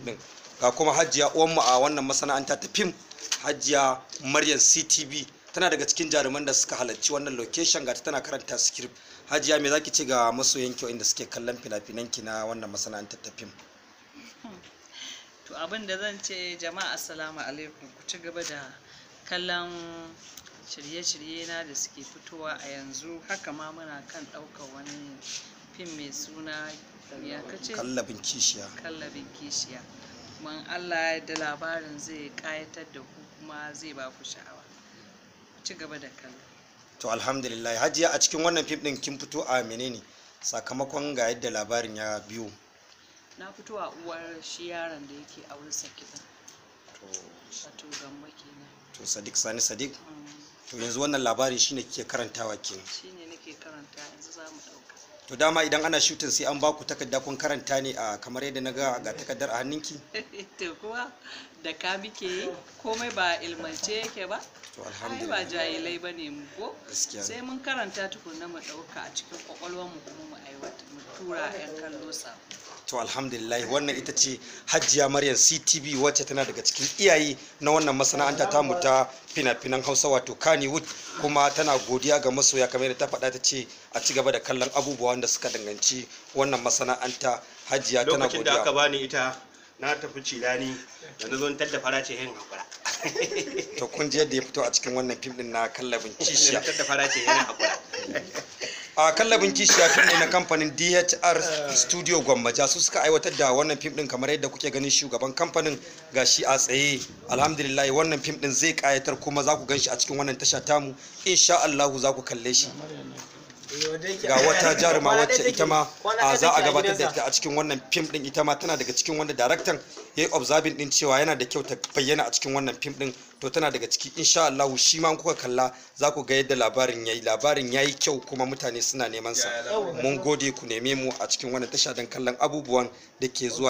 din. Ga kuma Hajiya uwanmu a wannan masana'anta ta fim, Hajiya Maryam CTV, tana daga cikin jaruman da suka halarci wannan location. Ga ta tana karanta script. Hajiya, me zaki ce ga masoyan ki inda suke kallon fina-finan ki na wannan masana'antar ta fim? To, abin da zan ce, jama'a, assalamu alaikum. Ku ci gaba da kallon shirye-shirye na da suke fitowa a yanzu haka. Ma muna kan ɗaukar wani fim mai suna, ya kace? Kallabin Kishiya. Kallabin Kishiya. Kuma in Allah ya yarda, labarin zai ƙayatar da ku kuma zai ba ku sha'awa. Ku ci gaba da kallo. To, alhamdulillah. Hajiya, a cikin wannan fim din kin fito a menene, sakamakon ga yadda labarin ya biyo? Na fito a uwar shi yaron da yake aure kiɗan. To. Wato Gambo kenan. To, Sadiq Sani Sadiq. To, yanzu wannan labarin shine kike karantawa kenan? Shine nake karanta yanzu, za mu ɗauka. To, dama idan ana shooting sai an baku takarda kun karanta ne, a kamar yadda na ga ga takardar a hannunki? To, kuwa da ka muke yi komai, ba ilmance yake ba. To. Ai ba Alhamdulillah. jahilai ba ne mu ko? Gaskiya ne. Sai mun karanta tukunna mu ɗauka a cikin kwakwalwarmu kuma mu aiwata, mu tura 'yan kallo sako. To, alhamdulillah. Wannan ita ce Hajiya Maryam CTV, wacce tana daga cikin iyaye na wannan masana'anta tamu ta fina-finan Hausa, wato Kannywood. Kuma tana godiya ga masoya, kamar yadda ta faɗa, ta ce a ci gaba da kallon abubuwan da suka danganci wannan masana'anta. Hajiya tana Lokacin da aka godiya. bani ita, na tafi cilani da na zo da fara ce yin hakura. To, kun ji yadda ya fito a cikin wannan fim din na Kallabin Kishiya. Da fara ce yin hakura. A Kallabin Kishiya fim ne na kamfanin DHR Studio Gwammaja, su suka aiwatar da wannan fim din, kamar yadda kuke ganin shugaban kamfanin gashi a tsaye. Alhamdulillah, wannan fim din zai kayatar, kuma za ku gan shi a cikin wannan tasha tamu, insha Allahu za ku kalle shi. Ga wata jaruma wacce ita ma a za a gabatar da ita a cikin wannan fim din. Ita ma tana daga cikin wanda daraktan ya yi observing din cewa yana da kyau ta bayyana a cikin wannan fim din. To, tana daga ciki. Insha Allah shi ma in kuka kalla za ku ga yadda labarin yayi. Labarin yayi kyau kuma mutane suna neman sa. Mun gode. Ku neme mu a cikin wannan tasha don kallon abubuwan da ke zuwa.